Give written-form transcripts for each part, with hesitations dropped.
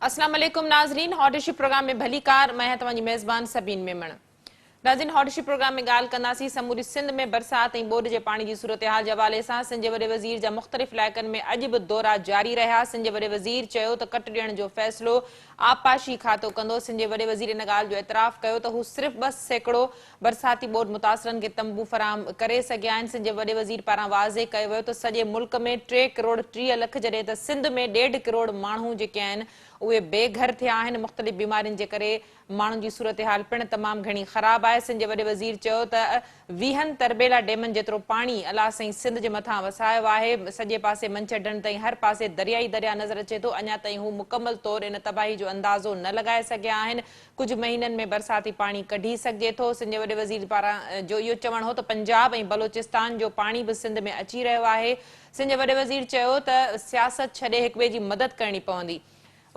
اسلام عليڪم ناظرين هاٽ اشو پروگرام ۾ ڀليڪار مان آهيان توهان جي ميزبان سبين ميمڻ ناظرين هاٽ اشو پروگرام ۾ ڳالهه ڪنداسين سموري سنڌ ۾ برسات ۽ ٻوڏ جي پاڻي جي صورتحال جي حوالي سان سنڌ جي وڏي وزير جا مختلف علائقن ۾ اڄ به دورا جاري رهيا سنڌ جي وڏي وزير چيو ته ڪٽ ڏيڻ جو فيصلو آبپاشي کاتو ڪندو سنڌ جي وڏي وزير ان ڳالهه جو اعتراف ڪيو ته هو صرف 2% برساتي ٻوڏ متاثرن کي تنبو فراهم ڪري سگهيا آهن. سنڌ جي وڏي وزير پاران واضح ڪيو ويو ته سڄي ملڪ ۾ 3 ڪروڙ 30 لک جڏهن ته سنڌ ۾ ڏيڍ ڪروڙ ماڻهو جيڪي آهن اهي بي گهر ٿيا آهن، مختلف بيمارين جي ڪري ماڻهن جي صورتحال پڻ تمام گهڻي خراب آهي. سنڌ جي وڏي وزير چيو ته ويهن تربيلا ڊيمن جيترو پاڻي الله سائين سنڌ جي مٿان وسايو آهي، سڄي پاسي منڇر ڍنڍ تائين هر پاسي دريا ئي دريا نظر اچي ٿو، اڃا تائين هو مڪمل طور ان تباهي جو اندازو نه لڳائي سگهيا آهن، ڪجهه مهينن ۾ برساتي پاڻي ڪڍي سگهجي ٿو. سنڌ جي وڏي وزير پاران جو اهو چوڻ هو ته پنجاب ۽ بلوچستان جو پاڻي به سنڌ ۾ اچي رهيو آهي. سنڌ جي وڏي وزير چيو ته سياست ڇڏي هڪٻئي جي مدد ڪرڻي پوندي.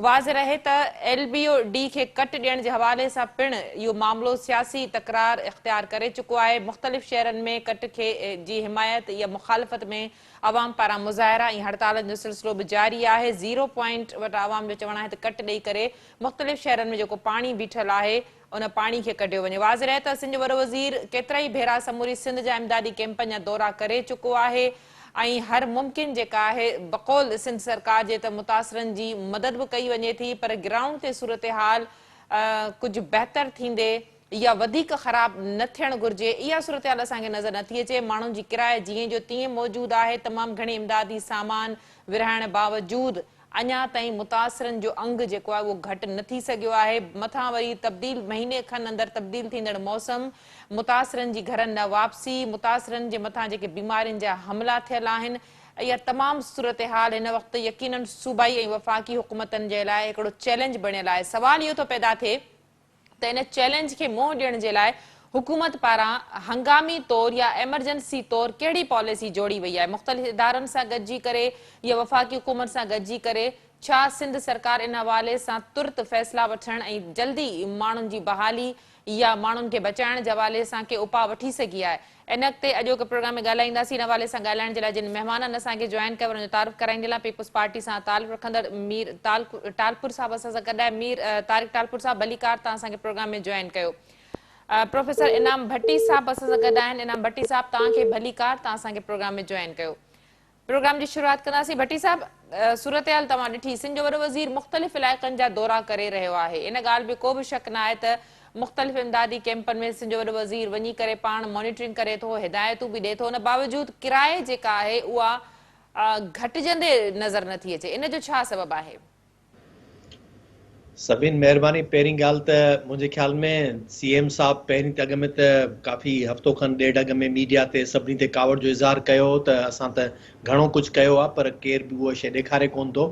واضح رهي ته ايل بي او ڊي کي ڪٽ ڏيڻ جي حوالي سان پڻ اهو معاملو سياسي تڪرار اختيار ڪري چڪو آهي. مختلف شهرن ۾ ڪٽ کي جي حمايت يا مخالفت ۾ عوام پاران مظاهرا ۽ هڙتالن جو سلسلو به جاري آهي. زيرو پوائنٽ وٽ عوام جو چوڻ آهي ته ڪٽ ڏئي ڪري مختلف شهرن ۾ جيڪو پاڻي بيٺل آهي ان پاڻي کي ڪڍيو وڃي. واضح رهي ته سنڌ جو وڏو وزير ڪيترائي ڀيرا سموري سنڌ جا امدادي ڪيمپن جا دورا ڪري چڪو آهي ۽ هر ممڪن جيڪا آهي بقول سنڌ سرڪار جي ته متاثرن جي مدد به ڪئي وڃي ٿي پر گرائونڊ تي صورتحال ڪجهه بهتر ٿيندي يا وڌيڪ خراب نه ٿيڻ گهرجي اها صورتحال اسان کي نظر نٿي اچي ماڻهن جي ڪراء جيئن جو تيئن موجود آهي تمام گهڻي امدادي سامان ورهائڻ باوجود اڃا تائين متاثرن جو انگ جيڪو آهي اهو گهٽ نه ٿي سگهيو آهي، مٿان وري تبديل مهيني کن اندر تبديل ٿيندڙ موسم، متاثرن جي گهرن ڏانهن واپسي، متاثرن جي مٿان جيڪي بيمارين جا حملا ٿيل آهن، اها تمام صورتحال هن وقت يقينن صوبائي ۽ وفاقي حڪومتن جي لاء هڪڙو چئلينج بڻيل آهي، سوال اهو ٿو پيدا ٿئي ته ان چئلينج کي منهن ڏيڻ جي لاء حڪومت پاران هنگامي طور يا ايمرجنسي طور ڪهڙي پاليسي جوڙي وئي آهي؟ مختلف ادارن سان گڏجي ڪري يا وفاقي حڪومت سان گڏجي ڪري ڇا سنڌ سرڪار ان حوالي سان ترت فيصلا وٺڻ ۽ جلدي ماڻهن جي بحالي يا ماڻهن کي بچائڻ جي حوالي سان ڪي اپاء وٺي سگهي آهي؟ ان اڳتي اڄوڪي پروگرام ۾ ڳالهائينداسين. ان حوالي سان ڳالهائڻ جي لاء جن مهمانن اسان کي جوائن ڪيو انهن جو تعارف ڪرائيندي هلان. پيپلز پارٽي سان تعلق رکندڙ مير ٽالپر صاحب اسان سان گڏ آهي. مير طارق ٽالپر صاحب ڀليڪار توهان اسان کي پروگرام ۾ جوائن ڪيو. پروفيسر انعام ڀٽي صاحب اسان سان گڏ آهن. انعام ڀٽي صاحب توهان کي ڀليڪار توهان اسان کي پروگرام ۾ جوائن ڪيو. پروگرام جي شروعات ڪنداسين. ڀٽي صاحب صورتحال توهان ڏٺي، سنڌ جو وڏو وزير مختلف علائقن جا دورا ڪري رهيو آهي، ان ڳالهه ۾ ڪو به شڪ نه آهي ته مختلف امدادي ڪيمپن ۾ سنڌ جو وڏو وزير وڃي ڪري پاڻ مانيٽرنگ ڪري ٿو، هدايتون به ڏئي ٿو، ان باوجود ڪرائي جيڪا آهي اها گهٽجندي نظر نٿي اچي، ان جو ڇا سبب آهي؟ سبين مهرباني پهرين ڳالهه ته منهنجي خيال ۾ سي ايم صاحب پهرين ته اڳ ۾ ته ڪافي هفتو کن ڏيڍ اڳ ۾ ميڊيا تي سڀني تي ڪاوڙ جو اظهار ڪيو هو ته اسان ته گهڻو ڪجهه ڪيو آهي پر ڪير به اها شيء ڏيکاري ڪونه ٿو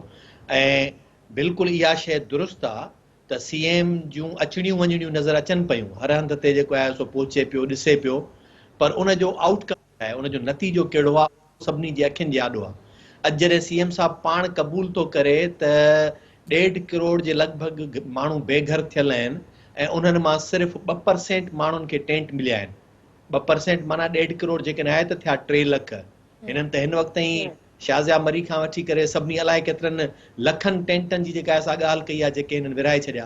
۽ بلڪل اها شيء درست آهي ته سي ايم جون اچڻيون وڃڻيون نظر اچن پيون هر هنڌ تي جيڪو آهي سو پهچي پيو ڏسي پيو پر ان جو آئوٽ ڪم آهي ان جو نتيجو ڪهڙو آهي اهو سڀني جي اکين جي آڏو آهي. اڄ جڏهن سي ايم صاحب پاڻ قبول ٿو ڪري ته ڏيڍ ڪروڙ جي لڳ ڀڳ ماڻهو بي گهر ٿيل آهن ۽ انهن مان صرف 2% ماڻهن کي ٽينٽ مليا آهن. 2% معنيٰ ڏيڍ ڪروڙ جيڪڏهن آهي ته ٿيا 3 لک. هنن ته هن وقت تائين شازيا مري کان وٺي ڪري سڀني الائي ڪيترن لکن ٽينٽن جي جيڪا آهي سا ڳالهه ڪئي آهي جيڪي هنن ورهائي ڇڏيا.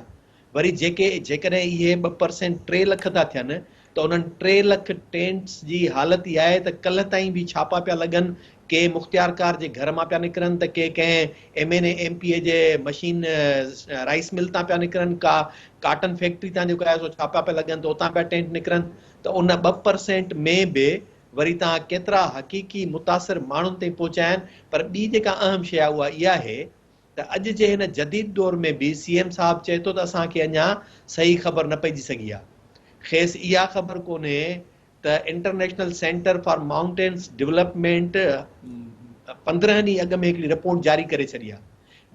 وري جيڪي جيڪڏهن اهي 2% 3 لک ٿا ٿين ته انهن 3 لک ٽينٽس جي حالت اها آهي ته ڪلهه تائين به ڇاپا پيا لڳن، ڪي مختيارڪار جي گهر مان پيا نڪرن ته ڪي ڪنهن M N A M P A جي مشين رائيس مل تان پيا نڪرن، ڪا ڪاٽن فيڪٽري تان جيڪو آهي سو ڇاپا پيا لڳن ته اتان پيا ٽينٽ نڪرن ته ان 2% ۾ به وري توهان ڪيترا حقيقي متاثر ماڻهن تائين پهچايا آهن پر ٻي جيڪا اهم شيء آهي اها اها آهي ته اڄ جي هن جديد دور ۾ به سي ايم صاحب چئي ٿو ته اسان کي اڃا صحيح خبر نه پئجي سگهي آهي. کيس اها خبر ڪونهي ته international centre for mountains development 15 ڏينهن اڳ ۾ هڪڙي رپورٽ جاري ڪري ڇڏي آهي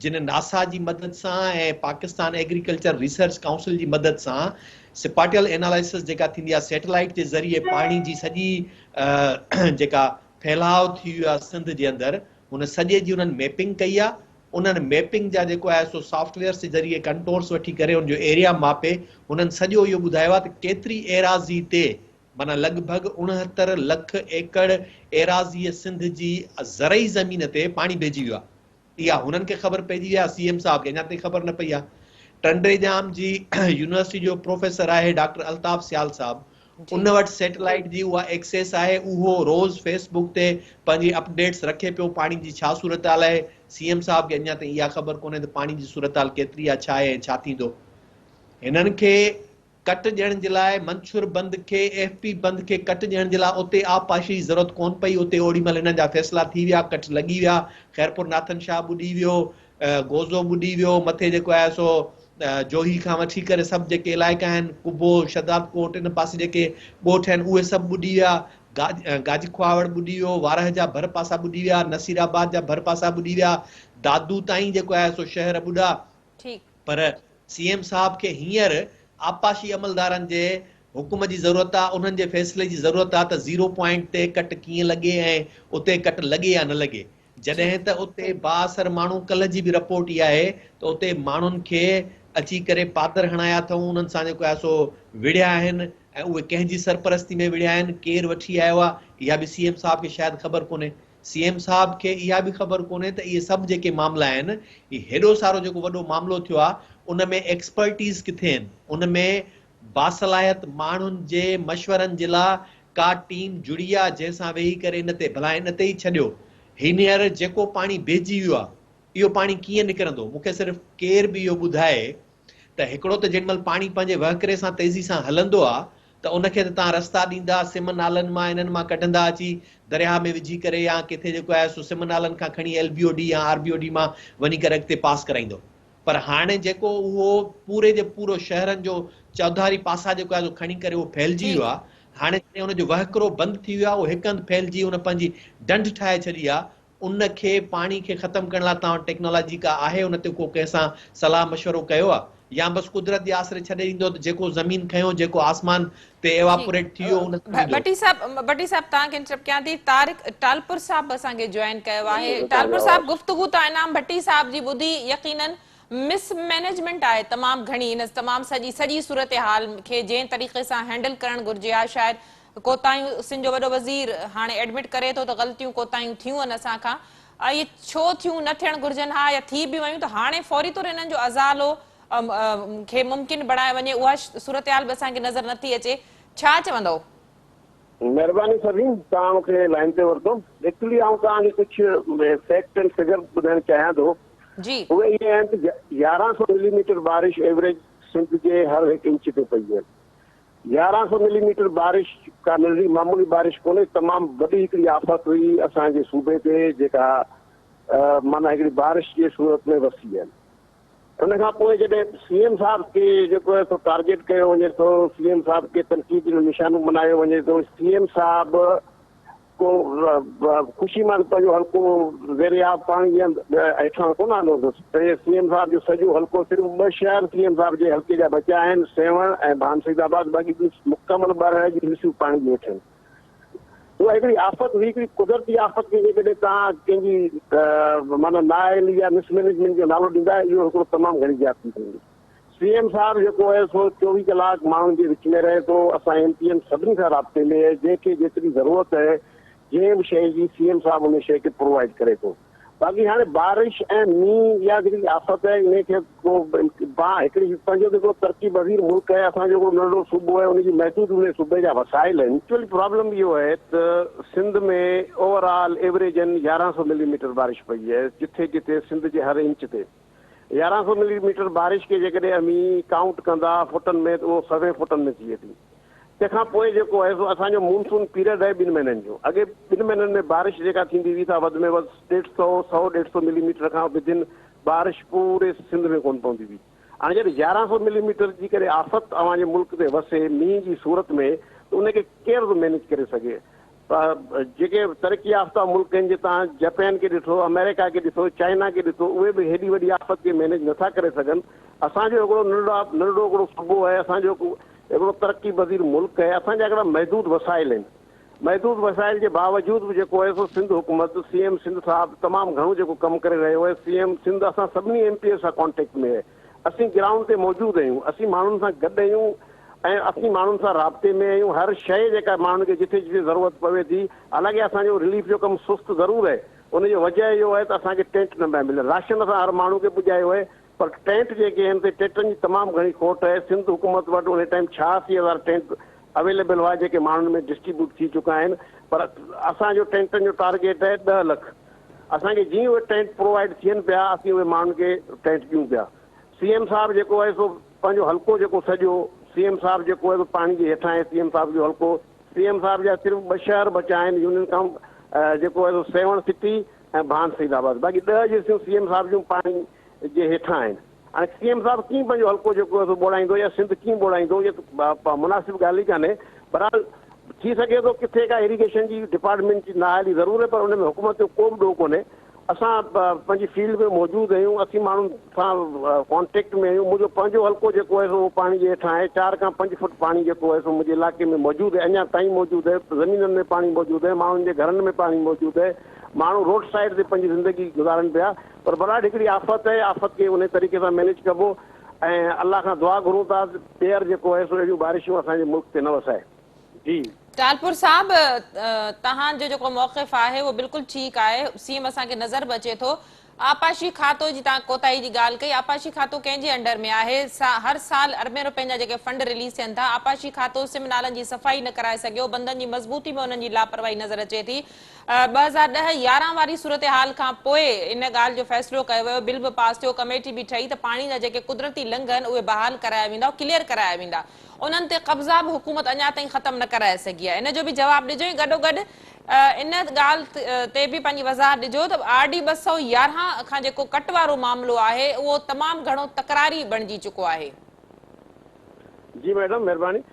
جنھن ناسا جي مدد سان ۽ پاڪستان ايگريڪلچر ريسرچ ڪائونسل جي مدد سان سپاٽيل اينالائسس جيڪا ٿيندي آهي سيٽلائيٽ جي ذريعي پاڻي جي سڄي جيڪا ڦهلاء ٿي ويو آهي سنڌ جي اندر ان سڄي جي انهن ميپنگ ڪئي آ، انهن ميپنگ جا جيڪو آهي سو سافٽ ويئرس جي ذريعي ڪنٽورس وٺي ڪري ان جو ايريا ماپي انهن سڄو اهو ٻڌايو آ ته ڪيتري ايراضي تي معنيٰ لڳ ڀڳ 69 لک ايڪڙ ايراضيء سنڌ جي زرعي زمين تي پاڻي بيهجي ويو آ. اها هنن کي خبر پئجي وئي آهي سي ايم صاحب کي اڃا تائين خبر نه پئي آهي. ٽنڊي ڄام جي يونيورسٽي جو پروفيسر آهي ڊاڪٽر الطاف سيال صاحب ان وٽ سيٽلائيٽ جي اها ايڪسيس آهي اهو روز فيس بڪ تي پنهنجي اپڊيٽس رکي پيو پاڻي جي ڇا صورتحال آهي سي ايم صاحب کي اڃا تائين اها خبر ڪونهي ته پاڻي جي صورتحال ڪيتري آهي ڇا آهي ۽ ڇا ٿيندو هنن کي ڪٽ ڏيڻ جي لاء منڇر بند کي ايف پي بند کي ڪٽ ڏيڻ جي لاء اتي آبپاشي جي ضرورت ڪون پئي اتي اوڏي مهل هنن جا فيصلا ٿي ويا ڪٽ لڳي ويا خيرپور ناٿن شاهه ٻڏي ويو گوزو ٻڏي ويو مٿي جيڪو آهي سو جوهي کان وٺي ڪري سڀ جيڪي علائقا آهن قبو شهداد ڪوٽ ان پاسي جيڪي ڳوٺ آهن اهي سڀ ٻڏي ويا گاج کهاوڙ ٻڏي ويو وارهه جا ڀر پاسا ٻڏي ويا نصير آباد جا ڀر پاسا ٻڏي ويا دادو تائين جيڪو آهي سو شهر ٻڏا پر سي ايم صاحب کي هينئر آبپاشي عملدارن جي حڪم جي ضرورت آ، انهن جي فيصلي جي ضرورت آ ته زيرو پوائنٽ تي ڪٽ ڪيئن لڳي ۽ اتي ڪٽ لڳي يا نه لڳي. جڏهن ته اتي بااثر ماڻهو ڪلهه جي به رپورٽ اها آهي ته اتي ماڻهن کي اچي ڪري پادر هڻايا اٿئون، انهن سان جيڪو آهي سو وڙهيا آهن ۽ اهي ڪنهن جي سرپرستي ۾ وڙهيا آهن، ڪير وٺي آيو آ، اها به سي ايم صاحب کي شايد خبر ڪونهي. سي ايم صاحب کي اها به خبر ڪونهي ته اهي سڀ جيڪي معاملا آهن، هي هيڏو سارو جيڪو وڏو معاملو ٿيو آهي، ان ۾ ايڪسپرٽيز ڪٿي آهن، ان ۾ باصلاحيت ماڻهن جي مشورن جي لاء ڪا ٽيم جڙي آهي جنهن سان ويهي ڪري ان تي ڀلا ان تي ئي ڇڏيو، هينئر جيڪو پاڻي بيهجي ويو آهي، اهو پاڻي ڪيئن نڪرندو، مون کي صرف ڪير به اهو ٻڌائي ته هڪڙو ته جنهن مهل پاڻي پنهنجي وهڪري سان تيزي سان هلندو آ ته ان کي ته توهان رستا ڏيندا سم نالن مان انهن مان ڪڍندا اچي درياهه ۾ وجهي ڪري يا ڪٿي جيڪو آهي سو سم نالن کان کڻي ايل بي او ڊي يا آر بي او ڊي مان وڃي ڪري اڳتي پاس ڪرائيندو پر هاڻي جيڪو اهو پوري جي پورو شهرن جو چوڌاري پاسا جيڪو آهي سو کڻي ڪري اهو ڦهلجي ويو آ هاڻي جڏهن ان جو وهڪرو بند ٿي ويو آ اهو هڪ هنڌ ڦهلجي ان پنهنجي ڍنڍ ٺاهي ڇڏي آ ان کي پاڻي کي ختم ڪرڻ لاء توهان وٽ ٽيڪنالاجي ڪا آهي ان تي ڪو ڪنهن سان صلاح مشورو ڪيو آ يا بس قدرت جي آسري ڇڏي ڏيندو ته جيڪو زمين کنيو جيڪو آسمان تي ايواپوريٽ ٿي ويو ان سان ٿيندو. ڀٽي صاحب ڀٽي صاحب توهان کي انٽرپٽ ڪيان ٿي طارق ٽالپر صاحب به اسان کي جوائن ڪيو آهي ٽالپر صاحب گفتگو ته انعام ڀٽي صاحب جي ٻڌي يقينن مس مئنيجمينٽ آهي تمام گهڻي ان تمام سڄي سڄي صورتحال کي جنهن طريقي سان هينڊل ڪرڻ گهرجي ها شايد ڪوتاهيون سنڌ جو وڏو وزير هاڻي ايڊمٽ ڪري ٿو ته غلطيون ڪوتاهيون ٿيون آهن اسان کان اهي ڇو ٿيون نه ٿيڻ گهرجن ها يا ٿي به ويون ته هاڻي فوري طور انهن جو ازالو کي ممڪن بڻايو وڃي اها صورتحال به اسان کي نظر نٿي اچي ڇا چوندؤ؟ مهرباني سڀين توهان مون کي لائين تي ورتو. ايڪچولي آئون توهان کي ڪجهه فيڪٽ اينڊ فگر ٻڌائڻ چاهيان ٿو. اهي اهي آهن ته 1100 ملي ميٽر بارش ايوريج سنڌ جي هر هڪ انچ تي پئي آهي. 1100 ملي ميٽر بارش ڪا ننڍڙي معمولي بارش ڪونهي تمام وڏي هڪڙي آفت هئي اسان جي صوبي تي جيڪا معنيٰ هڪڙي بارش جي صورت ۾ وسي آهي ان کان پوء جڏهن سي ايم صاحب کي جيڪو آهي سو ٽارگيٽ ڪيو وڃي ٿو سي ايم صاحب کي تنقيد جو نشانو بنايو وڃي ٿو سي ايم صاحب ڪو خوشي مان پنهنجو حلقو زير آب پاڻي جي هيٺان ڪونه آندو اٿس. پنهنجي سي ايم صاحب جو سڄو حلقو صرف ٻه شهر سي ايم صاحب جي حلقي جا بچيا آهن سيوهڻ ۽ ڀان سيد آباد باقي ٻيون مڪمل ٻهراڙي جون حصيون پاڻي جي هيٺ آهن. اها هڪڙي آفت هئي هڪڙي قدرتي آفت کي جيڪڏهن توهان ڪنهن جي معنيٰ نااهلي يا مس مئنيجمينٽ جو نالو ڏيندا اهو هڪڙو تمام گهڻي زيادتي ٿيندي. سي ايم صاحب جيڪو آهي سو 24 ڪلاڪ ماڻهن جي وچ ۾ رهي ٿو، اسان ايم پي ايم سڀني سان رابطي ۾ آهي، جنهن کي جيتري ضرورت آهي جنهن به شيء جي سي ايم صاحب ان شيء کي پرووائيڊ ڪري ٿو. باقي هاڻي بارش ۽ مينهن اها جيڪي آفت آهي انهي کي ڪو هڪڙي پنهنجو ته هڪڙو ترقي پذير ملڪ آهي اسان جو هڪڙو ننڍڙو صوبو آهي ان جي محدود انهي صوبي جا وسائل آهن. ايڪچوئلي پرابلم اهو آهي ته سنڌ ۾ اوور آل ايوريجن 1100 ملي ميٽر بارش پئي آهي جٿي ڪٿي سنڌ جي هر انچ تي. 1100 ملي ميٽر بارش کي جيڪڏهن اوهين ڪائونٽ ڪندا فوٽن ۾ ته اهو سوين فوٽن ۾ ٿئي ٿي. تنهن کان پوء جيڪو آهي سو اسان جو مونسون پيريڊ آهي ٻن مهينن جو. اڳي ٻن مهينن ۾ بارش جيڪا ٿيندي هئي سا وڌ ۾ وڌ ڏيڍ سئو، سئو ڏيڍ سئو ملي ميٽر کان وڌين بارش پوري سنڌ ۾ ڪونه پوندي هئي. هاڻي جڏهن 1100 ملي ميٽر جي ڪري آفت اوهان جي ملڪ تي وسي مينهن جي صورت ۾ ته ان کي ڪير ٿو مينيج ڪري سگهي. جيڪي ترقي يافته ملڪ آهن جي توهان جپين کي ڏٺو، آمريڪا کي ڏٺو، چائنا کي ڏٺو اهي به هيڏي وڏي آفت کي مينيج نٿا ڪري سگهن. اسان جو هڪڙو ننڍڙو هڪڙو صوبو آهي، اسان جو هڪڙو ترقي پذير ملڪ آهي، اسان جا هڪڙا محدود وسائل آهن. محدود وسائل جي باوجود به جيڪو آهي سو سنڌ حڪومت سي ايم سنڌ صاحب تمام گهڻو جيڪو ڪم ڪري رهيو آهي. سي ايم سنڌ اسان سڀني ايم پي ايز سان ڪانٽيڪٽ ۾ آهي. اسين گرائونڊ تي موجود آهيون، اسين ماڻهن سان گڏ آهيون ۽ اسين ماڻهن سان رابطي ۾ آهيون، هر شيء جيڪا ماڻهن کي جٿي جٿي ضرورت پوي ٿي، حالانڪه اسان جو رليف جو ڪم سست ضرور آهي ان جو وجه اهو آهي ته اسان کي ٽينٽ نه پيا ملن. راشن اسان هر ماڻهو کي پڄايو آهي پر ٽينٽ جيڪي آهن سي ٽينٽن جي تمام گهڻي کوٽ آهي. سنڌ حڪومت وٽ ان ٽائيم 86 هزار ٽينٽ اويليبل هئا جيڪي ماڻهن ۾ ڊسٽريبيوٽ ٿي چڪا آهن پر اسان جو ٽينٽن جو ٽارگيٽ آهي 10 لک. اسان کي جيئن اهي ٽينٽ پرووائيڊ ٿين پيا اسين اهي ماڻهن کي ٽينٽ ڏيون پيا. سي ايم صاحب جيڪو آهي سو پنهنجو حلقو جيڪو سڄو سي ايم صاحب جيڪو آهي سو پاڻي جي هيٺان آهي سي ايم صاحب جو حلقو. سي ايم صاحب جا صرف ٻه شهر بچا آهن يونين ڪائون جيڪو آهي سو سيوهڻ سٽي ۽ ڀان سعيد آباد باقي 10 جيسيون سي ايم صاحب جون پاڻي جي هيٺان آهن. هاڻي سي ايم صاحب ڪيئن پنهنجو حلقو جيڪو آهي سو ٻوڙائيندو يا سنڌ ڪيئن ٻوڙائيندو اهي ته مناسب ڳالهه ئي ڪانهي. بهرحال ٿي سگهي ٿو ڪٿي ڪا ايريگيشن جي ڊپارٽمينٽ جي نااهلي ضرور آهي پر ان ۾ حڪومت جو ڪو به ڏوهه ڪونهي. اسان پنهنجي فيلڊ ۾ موجود آهيون، اسين ماڻهن سان ڪانٽيڪٽ ۾ آهيون، منهنجو پنهنجو حلقو جيڪو آهي سو اهو پاڻي جي هيٺان آهي، 4 کان 5 فوٽ پاڻي جيڪو آهي سو منهنجي علائقي ۾ موجود آهي، اڃا تائين موجود آهي، زمينن ۾ پاڻي موجود آهي، ماڻهن جي گهرن ۾ پاڻي موجود آهي، ماڻهو روڊ سائيڊ تي پنهنجي زندگي گذارن پيا، پر بهرحال هڪڙي آفت آهي، آفت کي انهي طريقي سان مينيج ڪبو ۽ الله کان دعا گهرون ٿا ته ٻيهر جيڪو آهي سو اهڙيون بارشون اسان جي ملڪ تي نه وسائي. جي. ٽالپور صاحب توهان جو جيڪو موقف آهي اهو بلڪل ٺيڪ آهي سي ايم اسان کي نظر به اچي ٿو آبپاشي کاتو جي توهان ڪوتاهي جي ڳالهه ڪئي آبپاشي کاتو ڪنهن جي انڊر ۾ آهي هر سال اربين روپين جا جيڪي فنڊ رليز ٿين ٿا آبپاشي کاتو سم نالن جي صفائي نه ڪرائي سگهيو بندن جي مضبوطي ۾ انهن جي لاپرواهي نظر اچي ٿي 2010 11 واري صورتحال کان پوء ان ڳالهه جو فيصلو ڪيو ويو بل به پاس ٿيو ڪميٽي به ٺهي ته پاڻي جا جيڪي قدرتي لنگهه آهن اهي بحال ڪرايا ويندا ڪليئر ڪرايا ويندا انهن تي قبضا به حڪومت اڃا تائين ختم نه ڪرائي سگهي آهي ان جو به جواب ڏجو ۽ گڏوگڏ ان ڳالهه تي به پنهنجي وضاحت ڏجو ته آر ڊي 211 کان جيڪو ڪٽ وارو معاملو آهي اهو تمام گهڻو تڪراري بڻجي چڪو آهي. جي ميڊم مهرباني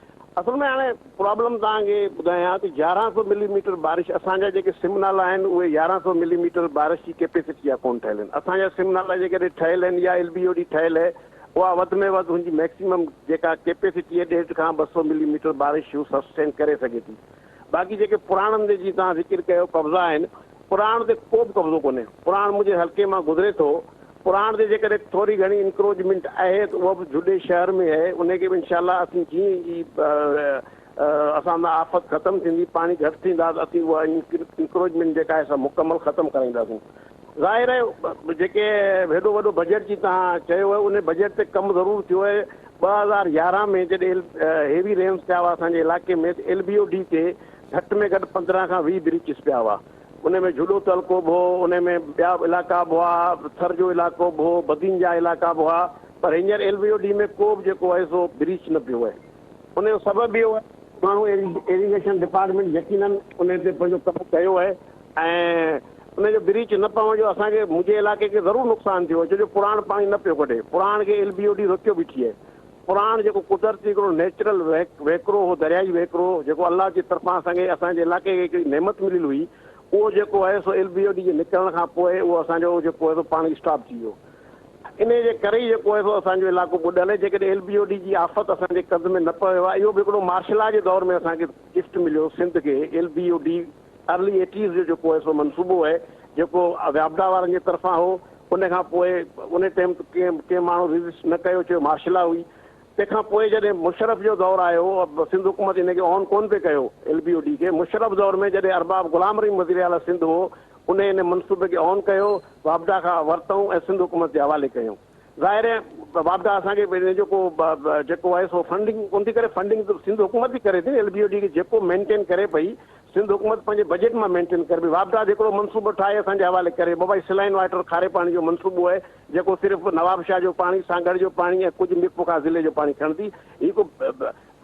اصل ۾ هاڻي پرابلم توهان کي ٻڌايان ته 1100 ملي ميٽر بارش اسان جا جيڪي سم نالا آهن اهي 1100 ملي ميٽر بارش جي ڪيپيسٽي جا ڪونه ٺهيل آهن اسان جا سم نالا جيڪڏهن ٺهيل آهن يا ايل بي او ڊي ٺهيل آهي اها وڌ ۾ وڌ هن جي ميڪسيمم جيڪا ڪيپيسٽي آهي ڏيڍ کان 200 ملي ميٽر بارش هو سسٽين ڪري سگهي ٿي. باقي جيڪي پراڻن تي جيئن توهان ذڪر ڪيو قبضا آهن، پراڻ تي ڪو به قبضو ڪونهي. پراڻ منهنجي حلقي مان گذري ٿو. پراڻ تي جيڪڏهن ٿوري گهڻي انڪروچمينٽ آهي ته اها به جهڏي شهر ۾ آهي انهي کي به انشاء الله اسين جيئن ئي اسان تان آفت ختم ٿيندي پاڻي گهٽ ٿيندا ته اسين اها انڪروچمينٽ جيڪا آهي سا مڪمل ختم ڪرائينداسين. ظاهر آهي جيڪي هيڏو وڏو بجيٽ جي توهان چيو آهي ان بجيٽ تي ڪم ضرور ٿيو آهي. 2011 ۾ جڏهن هيوي رينز ٿيا هئا اسان جي علائقي ۾ ته ايل بي او ڊي تي گهٽ ۾ گهٽ 15 کان 20 بريچز پيا هئا. ان ۾ جهڏو تعلقو به هو، ان ۾ ٻيا علائقا به هئا، ٿر جو علائقو به هو، بدين جا علائقا به هئا پر هينئر ايل بي او ڊي ۾ ڪو به جيڪو آهي سو بريچ نه پيو آهي. ان جو سبب اهو آهي ته ماڻهو ايريگيشن ڊپارٽمينٽ يقينن ان تي پنهنجو ڪم ڪيو آهي ۽ ان جو بريچ نه پوڻ جو اسان کي منهنجي علائقي کي ضرور نقصان ٿيو آهي ڇو جو پراڻ پاڻي نه پيو ڪڍي پراڻ کي ايل بي او ڊي روڪيو بيٺي آهي پراڻ جيڪو قدرتي هڪڙو نيچرل وهڪرو هو دريائي وهڪرو جيڪو الله جي طرفان اسان کي اسان جي علائقي کي هڪڙي نعمت مليل هئي اهو جيڪو آهي سو ايل بي او ڊي جي نڪرڻ کان پوء اهو اسان جو جيڪو آهي سو پاڻي اسٽاپ ٿي ويو انهي جي ڪري ئي جيڪو آهي سو اسان جو علائقو ٻڏل آهي جيڪڏهن ايل بي او ڊي جي آفت اسان جي ڪنڌ ۾ نه پوي ها اهو به هڪڙو مارشلا جي دور ۾ اسان کي گفٽ مليو سنڌ کي L B O D early eighties جو جيڪو آهي سو منصوبو آهي جيڪو واپڊا وارن جي طرفان هو ان کان پوء ان ٽيم ڪنهن ڪنهن ماڻهو ريزسٽ نه ڪيو چيو مارشلا هئي تنهن کان پوء جڏهن مشرف جو دور آيو سنڌ حڪومت ان کي آن ڪونه پئي ڪيو ايل بي او ڊي کي مشرف دور ۾ جڏهن ارباب غلام رحيم وزير اعليٰ سنڌ هو ان ان منصوبي کي آن ڪيو واپڊا کان ورتائون ۽ سنڌ حڪومت جي حوالي ڪيائون ظاهر آهي واپڊا اسان کي ان جو ڪو جيڪو آهي سو فنڊنگ ڪونه ٿي ڪري فنڊنگ ته سنڌ حڪومت ئي ڪري ٿي نه ايل بي او ڊي کي جيڪو مينٽين ڪري پئي سنڌ حڪومت پنهنجي بجيٽ مان مينٽين ڪري پئي واپڊا جيڪڙو منصوبو ٺاهي اسان جي حوالي ڪري بابا هي سلائن واٽر کاري پاڻي جو منصوبو آهي جيڪو صرف نوابشاهه جو پاڻي سانگهڙ جو پاڻي ۽ ڪجهه ميرپورخاص ضلعي جو پاڻي کڻندي هي ڪو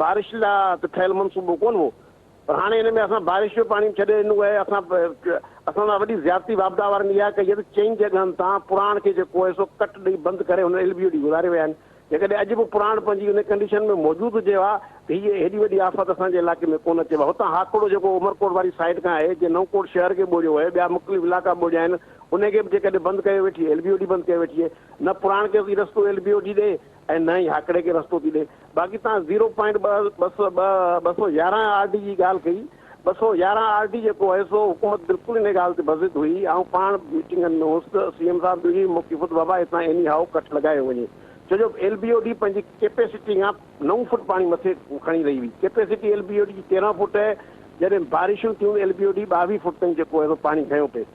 بارش لاء ته ٺهيل منصوبو ڪونه هو پر هاڻي ان ۾ اسان بارش جو پاڻي به ڇڏي ڏنو آهي. اسان اسان سان وڏي زيادتي واپڊا وارن اها ڪئي آهي ته چئن جڳهن تان پراڻ کي جيڪو آهي سو ڪٽ ڏئي بند ڪري هن ايل بي او ڊي گذاري ويا آهن. جيڪڏهن اڄ به پراڻ پنهنجي ان ڪنڊيشن ۾ موجود هجي ها ته هيء هيڏي وڏي آفت اسان جي علائقي ۾ ڪونه اچي ها. هتان هاڪڙو جيڪو عمرڪوٽ واري سائيڊ کان آهي جنهن نئون ڪوٽ شهر کي ٻوڙيو آهي ٻيا مختلف علائقا ٻوڙيا آهن ان کي به جيڪڏهن بند ڪيو ويٺي ايل بي او ڊي بند ڪيو ويٺي آهي نه پراڻ کي رستو ايل بي او ڊي ڏئي ۽ نه ئي هاڪڙي کي رستو ٿي ڏئي. باقي توهان زيرو پوائنٽ ٻه ٻه سو ٻه 211 آر ڊي جي ڳالهه ڪئي، 211 آر ڊي جيڪو آهي سو حڪومت بلڪل ان ڳالهه تي بضد هئي، آئون پاڻ ميٽنگن ۾ هوس ته سي ايم صاحب جو اهو ئي موقف هو ته بابا هتان ايني هائو ڪٽ لڳايو وڃي ڇو جو ايل بي او ڊي پنهنجي ڪيپيسٽي کان 9 فوٽ پاڻي مٿي کڻي رهي هئي، capacity L B O D جي 13 فوٽ آهي، جڏهن بارشون ٿيون ته L B O D 22 foot تائين جيڪو آهي سو پاڻي کنيو پئي.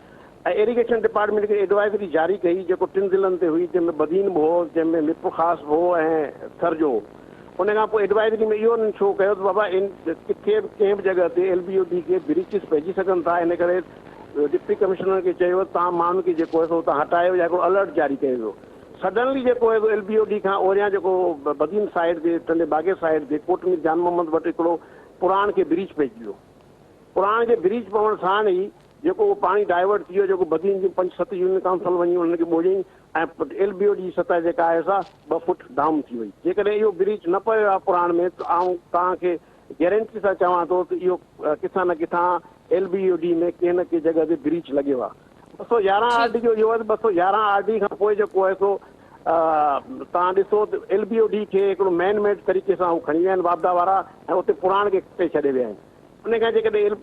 ۽ ايريگيشن ڊپارٽمينٽ کي ايڊوائزري جاري ڪئي جيڪو ٽن ضلعن تي هئي جنهن ۾ بدين به هو جنهن ۾ ميرپورخاص به هو ۽ ٿر جو هو ان کان پوء ايڊوائزري ۾ اهو انهن شو ڪيو ته بابا ان ڪٿي به ڪنهن به جڳهه تي ايل بي او ڊي کي بريچز پئجي سگهن ٿا ان ڪري ڊپٽي ڪمشنر کي چيو ويو ته توهان ماڻهن کي جيڪو آهي سو اتان هٽايو يا هڪڙو الرٽ جاري ڪيو ويو سڊنلي جيڪو آهي سو ايل بي او ڊي کان اوريان جيڪو بدين سائيڊ تي ٽنڊي باگي سائيڊ تي ڪوٽ مير جان محمد وٽ هڪڙو پراڻ کي بريچ پئجي ويو پراڻ کي بريچ پوڻ ساڻ ئي جيڪو اهو پاڻي ڊائيورٽ ٿي ويو جيڪو بدين جون پنج ست يونين ڪائونسل وڃي انهن کي ٻوڙيائين ۽ ايل بي او ڊي جي سطح جيڪا آهي سا ٻه فوٽ ڊائون ٿي وئي. جيڪڏهن اهو بريچ نه پيو ها پراڻ ۾ ته آئون توهان کي گيرنٽي سان چوان ٿو ته اهو ڪٿان نه ڪٿان ايل بي او ڊي ۾ ڪنهن نه ڪنهن جڳهه تي بريچ لڳيو ها. 211 آر ڊي جو اهو آهي ته 211 آر ڊي کان پوء جيڪو آهي سو توهان ڏسو ته ايل بي او ڊي کي هڪڙو مين ميڊ طريقي سان هو کڻي ويا آهن واپڊا وارا ۽ اتي پراڻ کي ڪٽي ڇڏي ويا آهن. ان کان جيڪڏهن ايل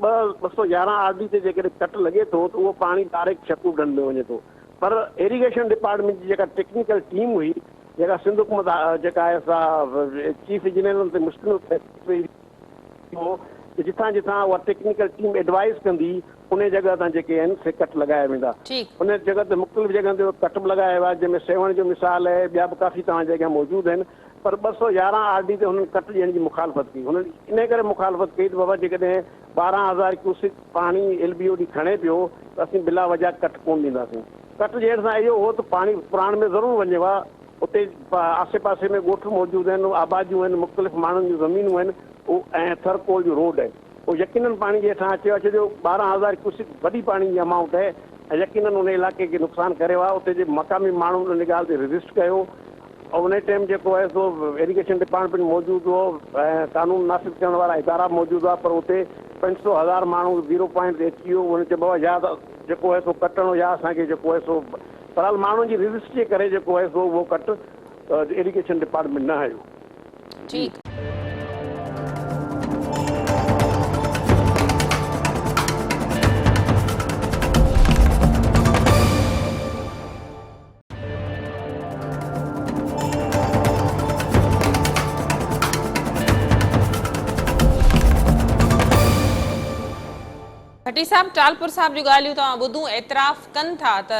211 آر ڊي تي جيڪڏهن ڪٽ لڳي ٿو ته اهو پاڻي ڊائريڪٽ شڪوف ڍنڍ ۾ وڃي ٿو پر ايريگيشن ڊپارٽمينٽ جي جيڪا ٽيڪنيڪل ٽيم هئي جيڪا سنڌ حڪومت جيڪا آهي سا چيف انجنيئرن تي مشتمل هو ته جتان جتان اها ٽيڪنيڪل ٽيم ايڊوائز ڪندي انهي جڳهه تان جيڪي آهن سي ڪٽ لڳايا ويندا ان جڳهه تي مختلف جڳهن تي ڪٽ به لڳايا ويا جنهن ۾ سيوهڻ جو مثال آهي ٻيا به ڪافي توهان جي اڳيان موجود آهن پر 211 آر ڊي تي هنن ڪٽ ڏيڻ جي مخالفت ڪئي. هنن انهيء ڪري مخالفت ڪئي ته بابا جيڪڏهن 12,000 ڪيوسڪ پاڻي ايل بي او ڊي کڻي پيو ته اسين بلا وجه ڪٽ ڪونه ڏينداسين. ڪٽ ڏيڻ سان اهو هو ته پاڻي پراڻ ۾ ضرور وڃي ها. اتي آسي پاسي ۾ ڳوٺ موجود آهن، آباديون آهن، مختلف ماڻهن جون زمينون آهن ۽ ٿر ڪول جو روڊ آهي. اهو يقينن پاڻي جي هيٺان اچي ها ڇو جو 12,000 ڪيوسڪ وڏي پاڻي جي امائونٽ آهي ۽ يقينن ان علائقي کي نقصان ڪري ها. اتي جي مقامي ماڻهن ان ڳالهه تي ريزسٽ ڪيو. انهي ٽيم جيڪو آهي سو ايريگيشن ڊپارٽمينٽ موجود هو ۽ قانون نافذ ڪرڻ وارا ادارا به موجود هئا پر اتي پنج سو هزار ماڻهو زيرو پوائنٽ تي اچي ويو انهن چيو بابا يا ته جيڪو آهي سو ڪٽڻو يا اسان کي جيڪو آهي سو بهرحال ماڻهن جي ريزسٽ جي ڪري جيڪو آهي سو اهو ڪٽ ايريگيشن ڊپارٽمينٽ نه هنيو. جي. ڀٽي صاحب ٽالپر صاحب جون ڳالهيون توهان ٻڌون اعتراف ڪن ٿا ته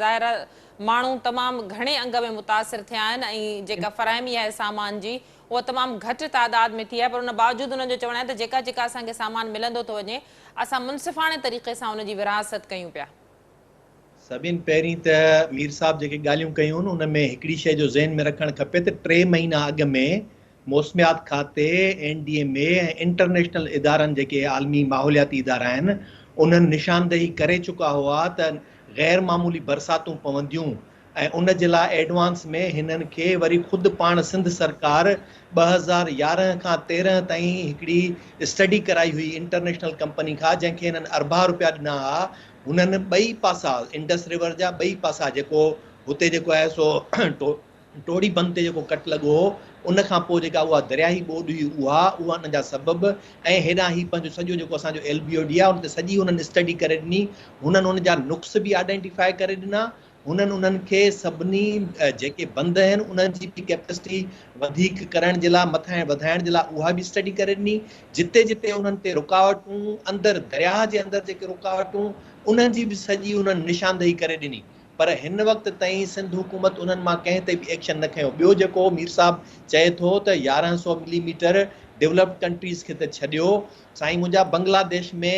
ظاهر آهي ماڻهو تمام گهڻي انگ ۾ متاثر ٿيا آهن ۽ جيڪا فراهمي آهي سامان جي اها تمام گهٽ تعداد ۾ ٿي آهي پر ان باوجود انهن جو چوڻ آهي ته جيڪا جيڪا اسان کي سامان ملندو ٿو وڃي اسان منصفاڻي طريقي سان ان جي ورهاست ڪيون پيا. سڀن پهرين ته مير صاحب جيڪي ڳالهيون ڪيون ان ۾ هڪڙي شيء جو ذهن ۾ رکڻ کپي ته ٽي مهينا اڳ ۾ موسميات کاتي، N D M A ۽ international ادارن جيڪي عالمي ماحولياتي ادارا آهن انهن نشاندهي ڪري چڪا هئا ته غير معمولي برساتون پونديون ۽ ان جي لاء ايڊوانس ۾ هنن کي وري خود پاڻ سنڌ سرڪار 2011 کان 13 تائين هڪڙي اسٽڊي ڪرائي هئي انٽرنيشنل ڪمپني کان جنهن کي هنن اربها روپيا ڏنا ها هنن ٻئي پاسا انڊس ريور جا ٻئي پاسا جيڪو هتي جيڪو آهي سو ٽوڙي بند تي جيڪو ڪٽ لڳو هو ان کان پوء جيڪا اها درياهي ٻوڏ هئي اها اها ان جا سبب ۽ هيڏانهن هي پنهنجو سڄو جيڪو اسان جو ايل بي او ڊي آهي ان تي سڄي هنن اسٽڊي ڪري ڏني هنن ان جا نقص به آئيڊينٽيفائي ڪري ڏنا هنن انهن کي سڀني جيڪي بند آهن انهن جي به ڪيپسٽي وڌيڪ ڪرڻ جي لاء مٿانهين وڌائڻ جي لاء اها به اسٽڊي ڪري ڏني جتي جتي انهن تي رڪاوٽون اندر درياهه جي اندر جيڪي رڪاوٽون انهن جي به سڄي انهن نشاندهي ڪري ڏني پر هن وقت تائين سنڌ حڪومت انهن مان ڪنهن تي به ايڪشن نه کنيو ٻيو جيڪو مير صاحب چئي ٿو ته 1100 ملي ميٽر ڊولپڊ ڪنٽريز کي ته ڇڏيو سائين منهنجا بنگلاديش ۾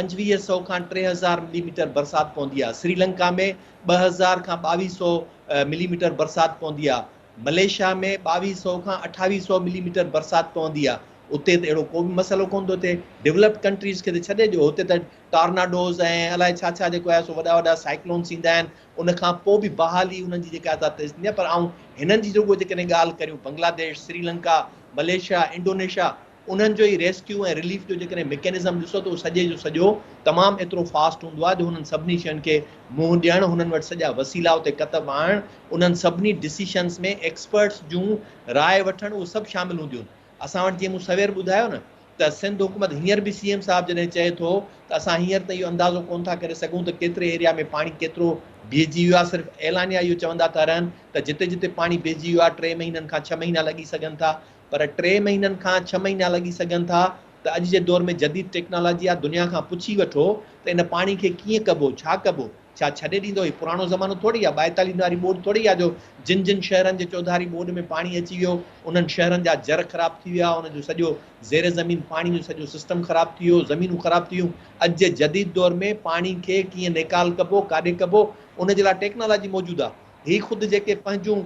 2500 کان 3000 ملي ميٽر برسات پوندي آهي، سري لنڪا ۾ 2000 کان 2200 ملي ميٽر برسات پوندي آهي، ملائيشيا ۾ 2200 کان 2800 ملي ميٽر برسات پوندي آهي، اتي ته اهڙو ڪو به مسئلو ڪونه ٿو ٿئي، ڊولپڊ ڪنٽريز کي ته ڇڏي ڏيو، هتي ته ٽارناڊوز ۽ الائي ڇا ڇا جيڪو آهي سو وڏا وڏا سائيڪلونس ايندا آهن، ان کان پوء به بحالي انهن جي جيڪا آهي سا تيز ٿيندي آهي، پر آئون هنن جي رڳو جيڪڏهن ڳالهه ڪريون بنگلاديش، سري لنڪا، ملائيشيا، انڊونيشيا، انهن جو ئي ريسڪيو ۽ رليف جو جيڪڏهن مڪينزم ڏسو ته اهو سڄي جو سڄو تمام ايترو فاسٽ هوندو آهي جو هنن سڀني شين کي منهن ڏيڻ، هنن وٽ سڄا وسيلا اتي ڪتب آڻڻ، انهن سڀني ڊسيشنز ۾ ايڪسپرٽس جون راء وٺڻ اهو سڀ شامل هونديون آهن. اسان وٽ جيئن مون سوير ٻڌايو نه ته سنڌ حڪومت هينئر به سي ايم صاحب جڏهن چئي ٿو ته اسان هينئر ته اهو اندازو ڪونه ٿا ڪري سگهون ته ڪيتري ايريا ۾ پاڻي ڪيترو بيهجي ويو آهي صرف اعلانيا اهو چوندا ٿا رهن ته جتي جتي پاڻي بيهجي ويو آهي ٽي مهينن کان ڇهه مهينا لڳي سگهن ٿا پر ٽي مهينن کان ڇهه مهينا لڳي سگهن ٿا. ته اڄ جي دور ۾ جديد ٽيڪنالاجي آ دنيا کان پڇي وٺو ته ان پاڻي کي ڪيئن ڪبو ڇا ڪبو ڇا ڇڏي ڏيندو؟ هي پراڻو زمانو ٿوري آ، ٻائيتاليهن واري ٻوڏ ٿوري آ جو جن جن شهرن جي چوڌاري ٻوڏ ۾ پاڻي اچي ويو، انهن شهرن جا جر خراب ٿي ويا، ان جو سڄو زير زمين پاڻي جو سڄو سسٽم خراب ٿي ويو، زمينون خراب ٿي ويون. اڄ جي جديد دور ۾ پاڻي کي ڪيئن نيڪال ڪبو، ڪاڏي ڪبو، ان جي لاء ٽيڪنالاجي موجود آ. هي خود جيڪي پنهنجون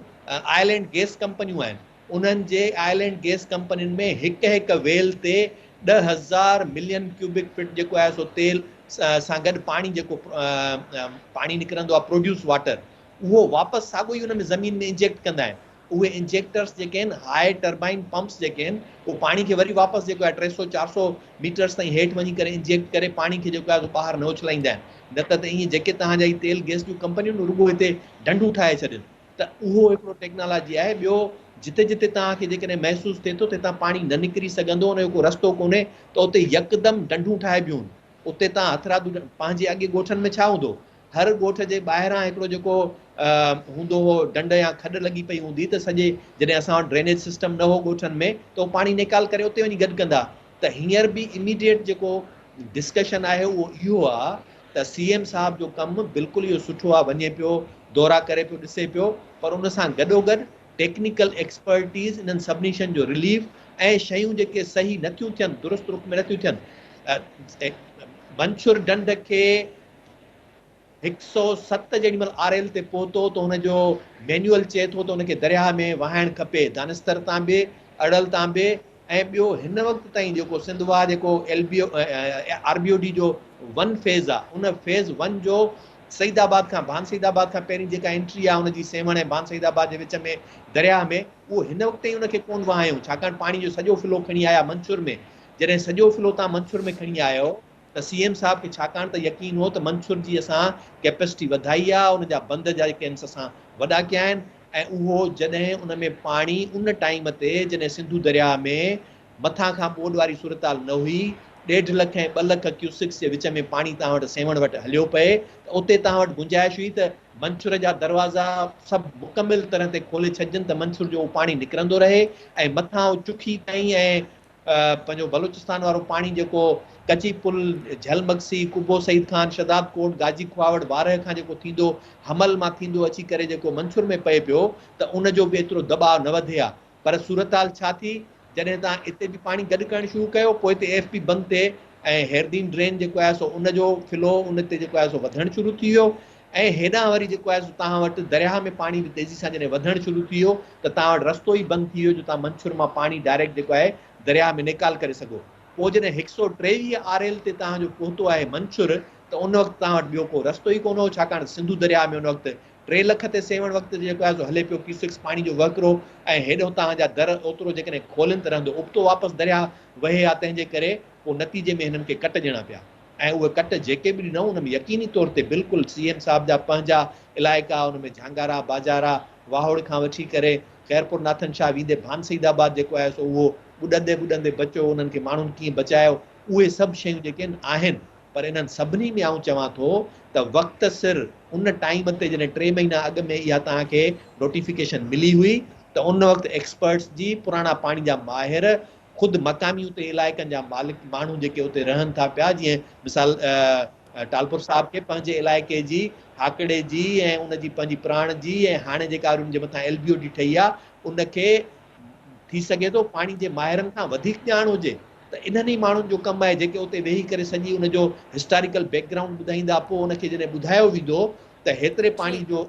آئل اينڊ گيس ڪمپنيون آهن، انهن جي آئل اينڊ گيس ڪمپنين ۾ هڪ هڪ ويل تي 10,000 ملين ڪيوبڪ فٽ جيڪو آهي سو تيل سان گڏ پاڻي جيڪو پاڻي نڪرندو آهي پروڊيوس واٽر اهو واپس ساڳو ئي ان ۾ زمين ۾ انجيڪٽ ڪندا آهن اهي انجيڪٽرس جيڪي آهن هاء ٽربائن پمپس جيڪي آهن اهو پاڻي کي وري واپس جيڪو آهي 300 400 ميٽرس تائين هيٺ وڃي ڪري انجيڪٽ ڪري پاڻي کي جيڪو آهي سو ٻاهر نه اڇلائيندا آهن نه ته ته ائين جيڪي توهان جا هي تيل گيس جون ڪمپنيون رڳو هتي ڍنڍون ٺاهي ڇڏين ته اهو هڪڙو ٽيڪنالاجي آهي، ٻيو جتي جتي توهان کي جيڪڏهن محسوس ٿئي ٿو ته هتان پاڻي نه نڪري سگهندو ان جو ڪو رستو ڪونهي ته اتي يڪدم ڍنڍون ٺاهبيون اتي توهان هٿرادو پنهنجي اڳي ڳوٺن ۾ ڇا هوندو هر ڳوٺ جي ٻاهران هڪڙو جيڪو هوندو هو ڍنڍ يا کڏ لڳي پئي هوندي ته سڄي جڏهن اسان وٽ ڊرينيج سسٽم نه هو ڳوٺن ۾ ته اهو پاڻي نيڪال ڪري اتي وڃي گڏ ڪندا ته هينئر به اميڊيٽ جيڪو ڊسڪشن آهي اهو اهو آهي ته سي ايم صاحب جو ڪم بلڪل اهو سٺو آ وڃي پيو دورا ڪري پيو ڏسي پيو پر ان سان گڏوگڏ ٽيڪنيڪل ايڪسپرٽيز انهن سڀني شين جو رليف ۽ شيون جيڪي صحيح نه ٿيون ٿين درست رخ ۾ نه ٿيون ٿين منڇر ڍنڍ کي 107 جيڏي مهل آر ايل تي پهتو ته هن جو مينيول چئي ٿو ته ان کي درياهه ۾ وهائڻ کپي دانستر تان به اڙل تان به ۽ ٻيو هن وقت تائين جيڪو سنڌ واهه جيڪو L B R B O D جو ون فيز آ ان فيز ون جو سعيد آباد کان ڀان سعيد آباد کان پهرين جيڪا انٽري آ ان جي سيوهڻ ۽ ڀان سعيد آباد جي وچ ۾ درياهه ۾ اهو هن وقت تائين ان کي ڪون وهايون ڇاڪاڻ پاڻي جو سڄو فلو کڻي آيا منڇر ۾ جڏهن سڄو فلو تان منڇر ۾ کڻي آيو ته سي ايم صاحب کي ڇاڪاڻ ته يقين هو ته منڇر جي اسان ڪيپسٽي وڌائي آ ان جا بند جا جيڪي آهن اسان وڏا ڪيا آهن ۽ اهو جڏهن ان ۾ پاڻي ان ٽائيم تي جڏهن سنڌو درياهه ۾ مٿان کان ٻوڏ واري صورتحال نه هئي ڏيڍ لک ۽ 2 لک ڪيوسڪس جي وچ ۾ پاڻي توهان وٽ سيوهڻ وٽ هليو پئي ته اتي توهان وٽ گنجائش هئي ته منڇر جا دروازا سڀ مڪمل طرح تي کولي ڇڏجن ته منڇر جو اهو پاڻي نڪرندو رهي ۽ مٿان چکي تائين ۽ پنهنجو بلوچستان وارو پاڻي جيڪو ڪچي پل، جهل مگسي، قبو سعيد خان، شهداد ڪوٽ، گاجي کهاوڙ، وارهه کان جيڪو ٿيندو حمل مان ٿيندو اچي ڪري جيڪو منڇر ۾ پئي پيو ته ان جو به ايترو دٻاء نه وڌي ها پر صورتحال ڇا ٿي جڏهن توهان اتي به پاڻي گڏ ڪرڻ شروع ڪيو پوء هتي ايف پي بند تي ۽ هيردين ڊرين جيڪو آهي سو ان جو فلو ان تي جيڪو آهي سو وڌڻ شروع ٿي ويو ۽ هيڏانهن وري جيڪو آهي سو توهان وٽ درياهه ۾ پاڻي به تيزي سان جڏهن وڌڻ شروع ٿي ويو ته توهان وٽ رستو ئي بند ٿي ويو جو توهان منڇر مان پاڻي ڊائريڪٽ جيڪو آهي درياهه ۾ نيڪال ڪري سگهو. پوء جڏهن 123 آر ايل تي توهان جو پهتو آهي منڇر ته ان وقت توهان وٽ ٻيو ڪو رستو ئي ڪونه هو ڇاڪاڻ ته سنڌو درياهه ۾ ان وقت 3 لک تي سيوهڻ وقت جيڪو آهي سو هلي پيو ڪيوسڪس پاڻي جو وهڪرو ۽ هيڏهون توهان جا در اوترو جيڪڏهن کولين ته رهندو ابتو واپس درياهه وهي ها تنهن جي ڪري پوء نتيجي ۾ هنن کي ڪٽ ڏيڻا پيا. ۽ اهي ڪٽ جيڪي به ڏنائون ان ۾ يقيني طور تي بلڪل سي ايم صاحب جا پنهنجا علائقا ان ۾ جهانگارا، باجارا، واهوڙ کان وٺي ڪري خيرپور ناٿن شاهه ويندي ڀان سعيد آباد جيڪو آهي سو اهو ٻڏندي ٻڏندي بچيو انهن کي ماڻهن ڪيئن بچايو اهي سڀ شيون جيڪي آهن آهن پر انهن سڀني ۾ آئون چوان ٿو ته وقت سر ان ٽائيم تي جڏهن 3 مهينا اڳ ۾ اها توهان کي نوٽيفڪيشن ملي هئي ته ان وقت ايڪسپرٽس جي پراڻا پاڻي جا ماهر خود مقامي اتي علائقن جا مالڪ ماڻهو جيڪي اتي رهن ٿا پيا جيئن مثال ٽالپر صاحب کي پنهنجي علائقي جي هاڪڙي جي ۽ ان جي پنهنجي پراڻ جي ۽ هاڻي جيڪا ان جي مٿان ايل بي او ڊي ٺهي آ ان کي ٿي سگهي ٿو پاڻي جي ماهرن کان وڌيڪ ڄاڻ هجي ته انهن ئي ماڻهن جو ڪم آهي جيڪي اتي ويهي ڪري سڄي ان جو هسٽاريڪل بيڪ گرائونڊ ٻڌائيندا پوء ان کي جڏهن ٻڌايو ويندو ته هيتري پاڻي جو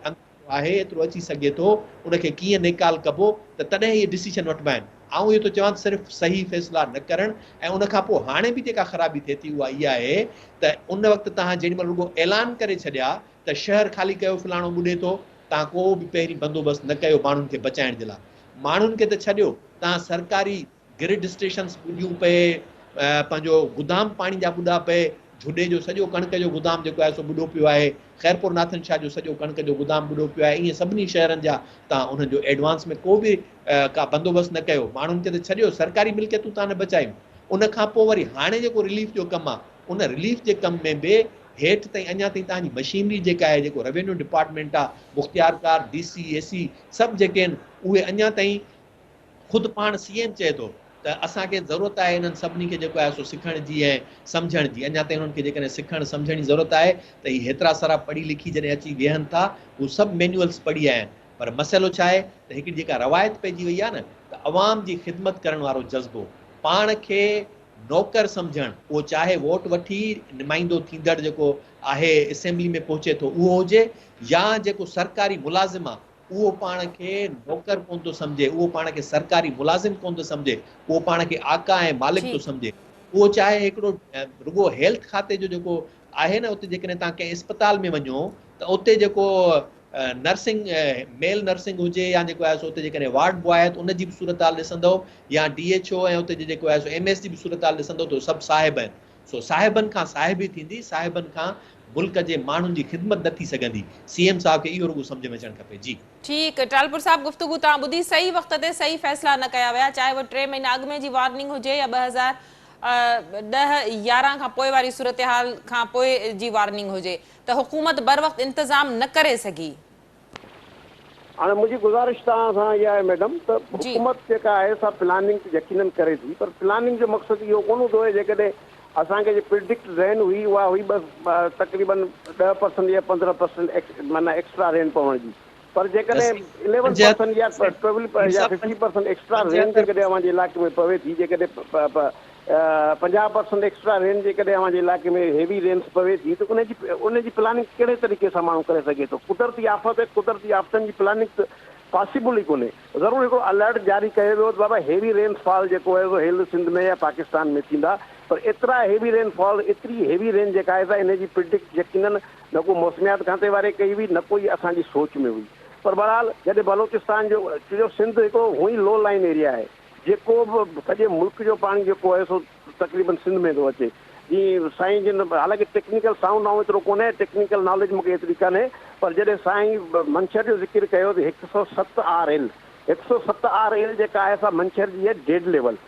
آهي ايترو اچي سگهي ٿو ان کي ڪيئن نيڪال ڪبو ته تڏهن اهي ڊسيشن وٺبا آهن. آئون اهو ٿو چوان ته صرف صحيح فيصلا نه ڪرڻ ۽ ان کان پوء هاڻي به جيڪا خرابي ٿئي ٿي اها اها آهي ته ان وقت توهان جيڏي مهل رڳو اعلان ڪري ڇڏيا ته شهر خالي ڪيو فلاڻو ٻڏي ٿو توهان ڪو به پهرين بندوبست نه ڪيو ماڻهن کي بچائڻ جي لاء ماڻهن کي ته ڇڏيو توهان سرڪاري گرڊ اسٽيشنس ٻڏيون پئي، پنهنجو گدام پاڻي جا ٻڏا پئي، جهڏي جو سڄو ڪڻڪ جو گدام جيڪو آهي سو ٻڏو پيو آهي، خيرپور ناٿن شاهه جو سڄو ڪڻڪ جو گدام ٻڏو پيو آهي، ائين سڀني شهرن جا تان انهن جو ايڊوانس ۾ ڪو به ڪا بندوبست نه ڪيو، ماڻهن کي ته ڇڏيو سرڪاري ملڪيتون تان نه بچايون، ان کان پوء وري هاڻي جيڪو رليف جو ڪم آهي ان رليف جي ڪم ۾ به هيٺ تائين اڃا تائين تان جي مشينري جيڪا آهي جيڪو روينيو ڊپارٽمينٽ آهي، مختيارڪار، ڊي سي، اي سي سڀ جيڪي آهن اهي اڃا تائين خود پاڻ سي ايم چئي ٿو ته اسان کي ضرورت آهي انهن سڀني کي جيڪو آهي سو سکڻ جي ۽ سمجهڻ جي. اڃا تائين انهن کي جيڪڏهن سکڻ سمجهڻ جي ضرورت آهي ته هي هيترا سارا پڙهي لکي جڏهن اچي ويهن ٿا هو سڀ مينيولز پڙهي آيا آهن پر مسئلو ڇا آهي ته هڪڙي جيڪا روايت پئجي وئي آهي نه ته عوام جي خدمت ڪرڻ وارو جذبو پاڻ کي نوڪر سمجهڻ اهو چاهي ووٽ وٺي نمائندو ٿيندڙ جيڪو آهي اسيمبلي ۾ پهچي ٿو اهو هجي يا جيڪو سرڪاري ملازم آهي اهو پاڻ کي نوڪر ڪونه ٿو سمجهي، اهو پاڻ کي سرڪاري ملازم ڪونه ٿو سمجهي، اهو پاڻ کي آقا ۽ مالڪ ٿو سمجهي. اهو چاهي هڪڙو رڳو هيلٿ کاتي جو جيڪو آهي نه اتي جيڪڏهن توهان ڪنهن اسپتال ۾ وڃو ته اتي جيڪو نرسنگ ميل نرسنگ هجي يا جيڪو آهي سو اتي جيڪڏهن وارڊ بواء آهي ته ان جي به صورتحال ڏسندؤ يا ڊي ايڇ او ۽ اتي جي جيڪو آهي سو ايم ايس جي به صورتحال ڏسندؤ ته سڀ صاحب آهن. سو صاحبن کان صاحبي ٿيندي، صاحبن کان ملڪ جي ماڻهن جي خدمت نه ٿي سگهندي. سي ايم صاحب کي اهو رڳو سمجهه ۾ اچڻ کپي. جي. ٺيڪ ٽالپر صاحب گفتگو توهان ٻڌي صحيح وقت تي صحيح فيصلا نه ڪيا ويا چاهي اهو ٽي مهينا اڳ ۾ جي وارننگ هجي يا 2010 11 کان پوء واري صورتحال کان پوء جي وارننگ هجي ته حڪومت بروقت انتظام نه ڪري سگهي. هاڻي منهنجي گذارش توهان سان اها آهي ميڊم ته حڪومت جيڪا آهي سا پلاننگ ته يقينن ڪري ٿي پر پلاننگ جو مقصد اهو ڪونه هوندو آهي جيڪڏهن اسان کي جي پرڊڪٽ رين هئي اها هئي بس تقريبن ڏهه پرسنٽ يا 15 پرسنٽ معنيٰ ايڪسٽرا رين پوڻ جي پر جيڪڏهن اليون پرسنٽ يا ٽويلو يا ففٽي پرسنٽ ايڪسٽرا رين جيڪڏهن اوهان جي علائقي ۾ پوي ٿي جيڪڏهن 50 پرسنٽ ايڪسٽرا رين جيڪڏهن اوهان جي علائقي ۾ هيوي رينس پوي ٿي ته ان جي ان جي پلاننگ ڪهڙي طريقي سان ماڻهو ڪري سگهي ٿو قدرتي آفت آهي قدرتي آفتن جي پلاننگ ته پاسيبل ئي ڪونهي ضرور هڪڙو الرٽ جاري ڪيو ويو ته بابا هيوي رين فال جيڪو آهي سو هيل سنڌ ۾ يا پاڪستان ۾ ٿيندا پر ايترا هيوي رين فال ايتري هيوي رين جيڪا آهي سا ان جي پرڊڪٽ يقينن نه ڪو موسميات کاتي واري ڪئي هئي نه ڪو ئي اسان جي سوچ ۾ هئي پر بهرحال جڏهن بلوچستان جو جو سنڌ هڪڙو هونئن ئي لو لائن ايريا آهي جيڪو به سڄي ملڪ جو پاڻي جيڪو آهي سو تقريبن سنڌ ۾ ٿو اچي جي سائين جن حالانڪه ٽيڪنيڪل سائونڊ آئون ايترو ڪونهي ٽيڪنيڪل ناليج مونکي ايتري ڪانهي پر جڏهن سائين منڇر جو ذڪر ڪيو ته هڪ سئو ست آر ايل هڪ سئو ست آر ايل جيڪا آهي سا منڇر جي آهي ڊيڊ ليول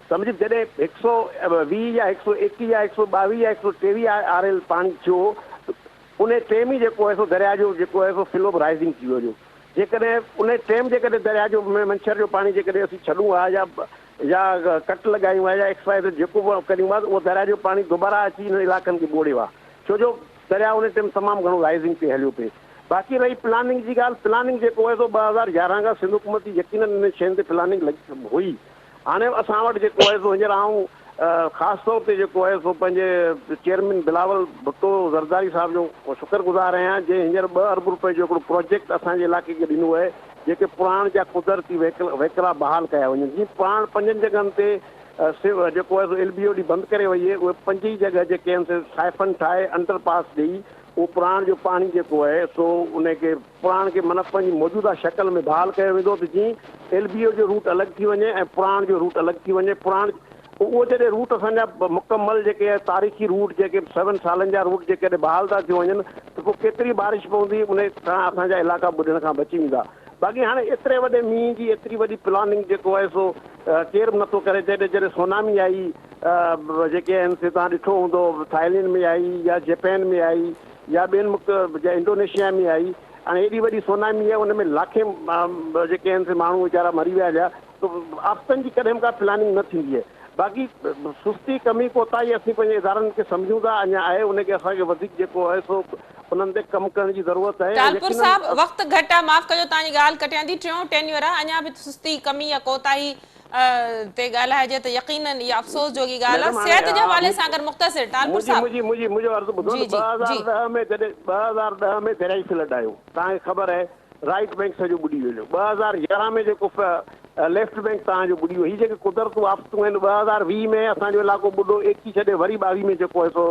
سمجھ جڏهن هڪ سئو 20 يا هڪ سئو 21 يا هڪ سئو 22 يا هڪ سئو 23 آر ايل پاڻي ٿيو انهي ٽيم ئي جيڪو آهي سو درياء جو جيڪو آهي سو فلو به رائزنگ ٿي ويو جو جيڪڏهن انهي ٽيم جيڪڏهن درياء جو منڇر جو پاڻي جيڪڏهن اسين ڇڏون ها يا يا ڪٽ لڳايون ها يا ايڪس واء زيڊ جيڪو به ڪريون ها ته اهو درياء جو پاڻي دوباره اچي انهن علائقن کي ٻوڙيو ها ڇو جو درياء انهي ٽيم تمام گهڻو رائزنگ تي هليو پئي باقي رهي پلاننگ جي ڳالهه پلاننگ جيڪو آهي سو 2011 کان سنڌ حڪومت جي يقينن انهن شين تي پلاننگ لڳي هئي هاڻي اسان وٽ جيڪو آهي سو هينئر آئون خاص طور تي جيڪو آهي سو پنهنجي چيئرمين بلاول ڀٽو زرداري صاحب جو شڪر گذار آهيان جنهن هينئر ٻه ارب روپين جو هڪڙو پروجيڪٽ اسان جي علائقي کي ڏنو آهي جيڪي پراڻ جا قدرتي وهڪرا بحال ڪيا وڃن جيئن پراڻ پنجن جڳهن تي جيڪو آهي سو ايل بي او ڊي بند ڪري وئي آهي اهي پنج ئي جڳهه جيڪي آهن سي سائفن ٺاهي انڊر پاس ڏئي اهو پراڻ جو پاڻي جيڪو آهي سو ان کي پراڻ کي معنيٰ پنهنجي موجوده شڪل ۾ بحال ڪيو ويندو ته جيئن ايل بي او جو روٽ الڳ ٿي وڃي ۽ پراڻ جو روٽ الڳ ٿي وڃي پراڻ اهو جڏهن روٽ اسان جا مڪمل جيڪي تاريخي روٽ جيڪي سون سالن جا روٽ جيڪڏهن بحال ٿا ٿي وڃن ته پوء ڪيتري بارش پوندي ان سان اسان جا علائقا ٻڏڻ کان بچي ويندا باقي هاڻي ايتري وڏي مينهن جي ايتري وڏي پلاننگ جيڪو آهي سو ڪير به نٿو ڪري جڏهن جڏهن سونامي آئي جيڪي آهن سي توهان ڏٺو هوندو ٿائلينڊ ۾ آئي يا جپين ۾ آئي يا ٻين ملڪ جا انڊونيشيا ۾ آئي هاڻي ايڏي وڏي سونامي آئي ان ۾ لاکين جيڪي آهن سي ماڻهو ويچارا مري ويا هليا ته آفتن جي ڪڏهن به ڪا پلاننگ نه ٿيندي آهي باقي سستي ڪمي ڪوتاهي اسين پنهنجي ادارن کي سمجهون ٿا اڃا آهي ان کي اسان کي وڌيڪ جيڪو آهي سو انهن تي ڪم ڪرڻ جي ضرورت آهي ۽ ٽالپر يقينن صاحب وقت گهٽ آ معاف ڪجو توهان جي ڳالهه ڪٽيان ٿي ٽيون ٽينيور آ اڃا به سستي ڪمي يا ڪوتاهي تي ڳالهائجي ته يقينن اها افسوس جوڳي ڳالهه ميڊم آهي. هاڻي صحت جي ها حوالي سان اگر مختصر ٽالپر منهنجي صاحب. منهنجي منهنجي منهنجو عرض ٻڌو جي نه جي جي. 2010 ۾ جڏهن 2010 ۾ دريائي فلڊ آيو توهان کي خبر آهي رائيٽ بينڪ سڄو ٻڏي ويو 2011 ۾ جيڪو ليفٽ بينڪ توهان جو ٻڏي ويو هي جيڪي قدرتون آفتون آهن 2020 ۾ اسان جو علائقو ٻڏو ايڪي ڇڏي وري 22 ۾ جيڪو آهي سو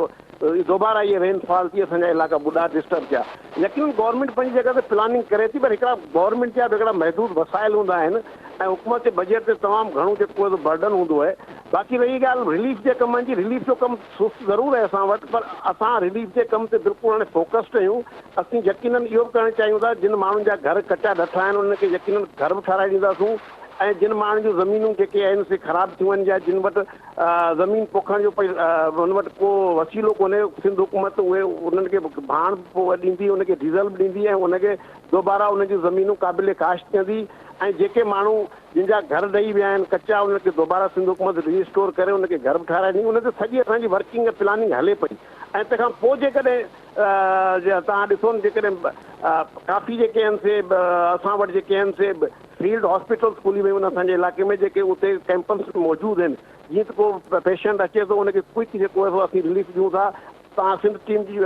دوباره اهي رين فال ٿي اسان جا علائقا ٻڏا ڊسٽرب ٿيا يقينن گورنمينٽ پنهنجي جڳهه تي پلاننگ ڪري ٿي پر هڪڙا گورنمينٽ جا به هڪڙا محدود وسائل هوندا آهن ۽ حڪومت جي بجيٽ تي تمام گهڻو جيڪو آهي سو برڊن هوندو آهي باقي رهي ڳالهه رليف جي ڪمن جي رليف جو ڪم سست ضرور آهي اسان وٽ پر اسان رليف جي ڪم تي بلڪل هاڻي فوڪسڊ آهيون اسين يقينن اهو به ڪرڻ چاهيون ٿا جن ماڻهن جا گهر ڪچا ڍٺا آهن انهن کي يقينن گهر به ٺهرائي ڏينداسون ۽ جن ماڻهن جون زمينون جيڪي آهن سي خراب ٿيون آهن يا جن وٽ زمين پوکڻ جو ان وٽ ڪو وسيلو ڪونهي، سنڌ حڪومت اهي انهن کي ڀاڻ به ڏيندي، ان کي ڊيزل به ڏيندي ۽ ان کي دوباره انهن جون زمينون قابل ڪاشت ڪندي ۽ جيڪي ماڻهو جن جا گهر ڊهي ويا آهن ڪچا انهن کي دوباره سنڌ حڪومت ري اسٽور ڪري انهن کي گهر به ٺهرائي ڏيندي. ان تي سڄي اسان جي ورڪنگ ۽ پلاننگ هلي پئي ۽ تنهن کان پوء جيڪڏهن توهان ڏسو نه جيڪڏهن ڪافي جيڪي آهن سي اسان وٽ جيڪي آهن سي فيلڊ هاسپيٽلس کلي ويون آهن اسان جي علائقي ۾ جيڪي اتي ڪيمپس موجود آهن جيئن ته ڪو پيشنٽ اچي ٿو ان کي ڪوئڪ جيڪو آهي سو اسين رليف ڏيون ٿا توهان سنڌ ٽيم جي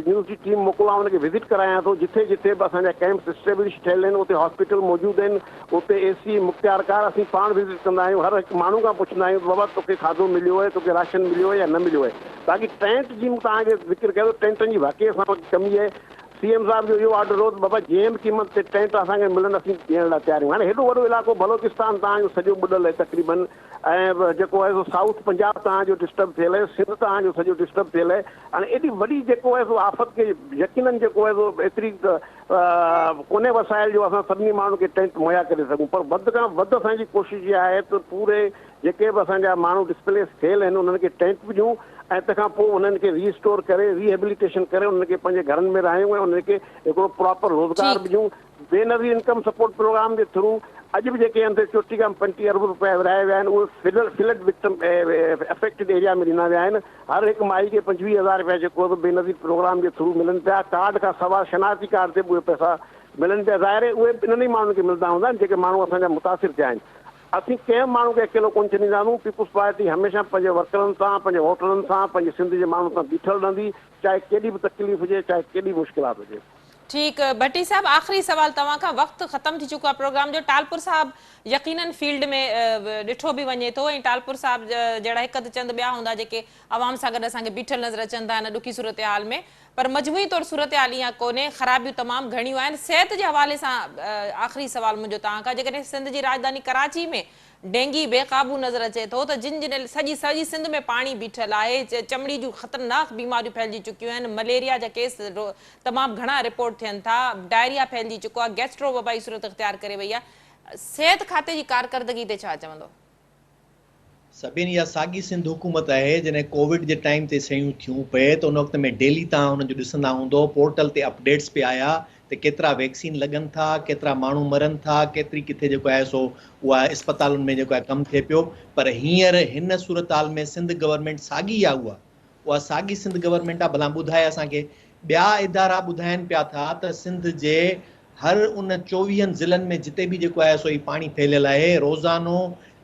نيوز جي ٽيم موڪلو آئون ان کي وزٽ ڪرايان ٿو جٿي جٿي به اسان جا ڪيمپس اسٽيبلش ٿيل آهن اتي هاسپيٽل موجود آهن اتي اي سي مختيار ڪار اسين پاڻ وزٽ ڪندا آهيون هر هڪ ماڻهو کان پڇندا آهيون ته بابا توکي کاڌو مليو آهي توکي راشن مليو آهي يا نه مليو آهي باقي ٽينٽ جي مون توهان کي ذڪر ڪيو ٽينٽن جي واقعي اسان وٽ ڪمي آهي سي ايم صاحب جو اهو آرڊر هو ته بابا جنهن به قيمت تي ٽينٽ اسان کي ملن اسين ڏيڻ لاء تيار آهيون هاڻي هيڏو وڏو علائقو بلوچستان توهان جو سڄو ٻڏل آهي تقريبن ۽ جيڪو آهي سو سائوٿ پنجاب توهان جو ڊسٽرب ٿيل آهي سنڌ توهان جو سڄو ڊسٽرب ٿيل آهي هاڻي ايڏي وڏي جيڪو آهي سو آفت کي يقينن جيڪو آهي سو ايتري ڪونهي وسائل جو اسان سڀني ماڻهن کي ٽينٽ مهيا ڪري سگهون پر وڌ کان وڌ اسان جي ڪوشش اها آهي ته پوري جيڪي به اسان جا ماڻهو ڊسپليس ٿيل آهن انهن کي ٽينٽ به ڏيون ۽ تنهن کان پوء انهن کي ري اسٽور ڪري ري هيبليٽيشن ڪري انهن کي پنهنجي گهرن ۾ رهايون ۽ انهن کي هڪڙو پراپر روزگار به ڏيون. بينظير انڪم سپورٽ پروگرام جي ٿرو اڄ به جيڪي آهن سي چوٽيهه کان 35 ارب رپيا ورهايا ويا آهن اهي فلڊ وڪٽم افيڪٽيڊ ايريا ۾ ڏنا ويا آهن هر هڪ مائي کي 25 هزار رپيا جيڪو آهي سو بينظير پروگرام جي ٿرو ملن پيا ڪارڊ کان سوا شناختي ڪارڊ تي به اهي پئسا ملن پيا ظاهر آهي اهي انهن ئي ماڻهن کي ملندا هوندا جيڪي ماڻهو اسان جا متاثر ٿيا آهن اسين ڪنهن به ماڻهو کي اڪيلو ڪونه ڇڏينداسون پيپلز پارٽي هميشه پنهنجي ورڪرن سان پنهنجي ووٽرن سان پنهنجي سنڌ جي ماڻهن سان بيٺل رهندي چاهي ڪيڏي به تڪليف هجي چاهي ڪيڏي به مشڪلات هجي. ٺيڪ ڀٽي صاحب آخري سوال توهان کان وقت ختم ٿي چڪو آهي پروگرام جو ٽالپر صاحب يقينن فيلڊ ۾ ڏٺو به وڃي ٿو ۽ ٽالپر صاحب جهڙا هڪ اڌ چند ٻيا هوندا جيڪي عوام سان گڏ اسان کي بيٺل نظر اچن ٿا هن ڏکي صورتحال ۾ پر مجموعي طور صورتحال اها ڪونهي خرابيون تمام گهڻيون آهن صحت جي حوالي سان آخري سوال منهنجو توهان کان جيڪڏهن سنڌ جي راڄڌاني ڪراچي ۾ ڊينگي بي قابو نظر اچي ٿو ته جن جن سڄي سڄي سنڌ ۾ پاڻي بيٺل آهي، چمڙي جون خطرناڪ بيماريون ڦهلجي چڪيون آهن، مليريا جا ڪيس تمام گهڻا رپورٽ ٿين ٿا، ڊائريا ڦهلجي چڪو آهي، گيسٽرو وبائي صورت اختيار ڪري وئي آهي، صحت کاتي جي ڪارڪردگي تي ڇا چوندو؟ سڀني اها ساڳي سنڌ حڪومت آهي جڏهن ڪووڊ جي ٽائيم تي شيون ٿيون پئي ته ان وقت ۾ ڊيلي توهان انهن جو ڏسندا هوندو پورٽل تي اپڊيٽس پئي آيا ته ڪيترا ويڪسين لڳن ٿا، ڪيترا ماڻهو مرن ٿا، ڪيتري ڪٿي جيڪو آهي سو اها اسپتالن ۾ جيڪو آهي ڪم ٿئي پيو پر هينئر هن صورتحال ۾ سنڌ گورنمينٽ ساڳي آهي اها اها ساڳي سنڌ گورنمينٽ آهي ڀلا ٻڌائي اسان کي ٻيا ادارا ٻڌائن پيا ٿا ته سنڌ جي هر ان چوويهن ضلعن ۾ جتي به جيڪو آهي سو هي پاڻي ڦهليل آهي روزانو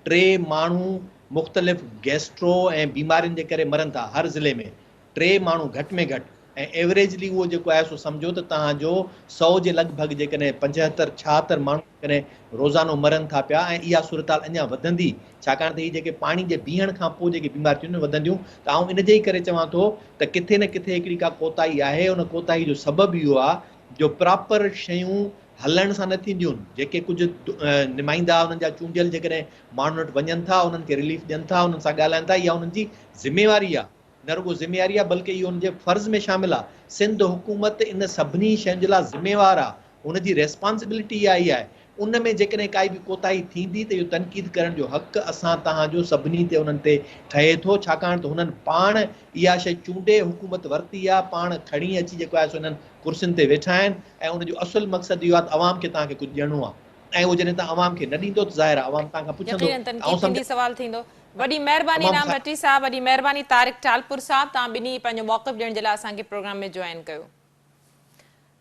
ٽي ماڻهو مختلف گيسٽرو ۽ بيمارين جي ڪري مرن ٿا هر ضلعي ۾ ٽي ماڻهو گهٽ ۾ گهٽ ۽ ايوريجلي اهو جيڪو آهي سو سمجهو ته توهان جو سئو جي لڳ ڀڳ جيڪڏهن پنجهتر ڇاهتر ماڻهو جيڪڏهن روزانو مرن ٿا پيا ۽ اها صورتحال اڃا وڌندي ڇاڪاڻ ته هي جيڪي پاڻي جي بيهڻ کان پوء جيڪي بيماريون ٿيون وڌنديون ته آئون ان جي ئي ڪري چوان ٿو ته ڪٿي نه ڪٿي هڪڙي ڪا ڪوتاهي آهي ان ڪوتاهي جو سبب اهو آهي جو پراپر شيون هلڻ سان نه ٿينديون جيڪي ڪجهه نمائندا انهن جا چونڊيل جيڪڏهن ماڻهن وٽ وڃن ٿا انهن کي رليف ڏين ٿا انهن سان ڳالهائن ٿا اها انهن جي ذميواري آهي نه رڳو ذميواري آهي بلڪه اهو ان جي فرض ۾ شامل آهي. سنڌ حڪومت ان سڀني شين جي لاء ذميوار آهي، ان جي ريسپانسبلٽي اها ئي آهي. ان ۾ جيڪڏهن ڪائي به ڪوتاهي ٿيندي ته اهو تنقيد ڪرڻ جو حق اسان توهان جو سڀني تي انهن تي ٺهي ٿو ڇاڪاڻ ته هنن پاڻ اها شيء چونڊي حڪومت ورتي آهي، پاڻ کڻي اچي جيڪو آهي سو انهن ڪرسين تي ويٺا آهن ۽ ان جو اصل مقصد اهو آهي ته عوام کي توهان کي ڪجهه ڏيڻو آهي ۽ اهو جڏهن توهان عوام کي نه ڏيندو ته ظاهر آهي عوام توهان کان پڇندو يقينن ته تنقيد آئون ٿيندي سمجهان سوال ٿيندو. وڏي مهرباني تمام انعام ڀٽي صاحب وڏي مهرباني طارق ٽالپر صاحب توهان ٻنهي پنهنجو موقف ڏيڻ جي لاء اسان کي پروگرام ۾ جوائن ڪيو.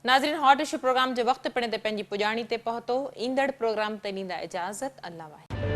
ناظرين هاٽ اشو پروگرام جو وقت پڻ هتي پنهنجي پڄاڻي تي پهتو ايندڙ پروگرام تائين ڏيندا اجازت الله واهي.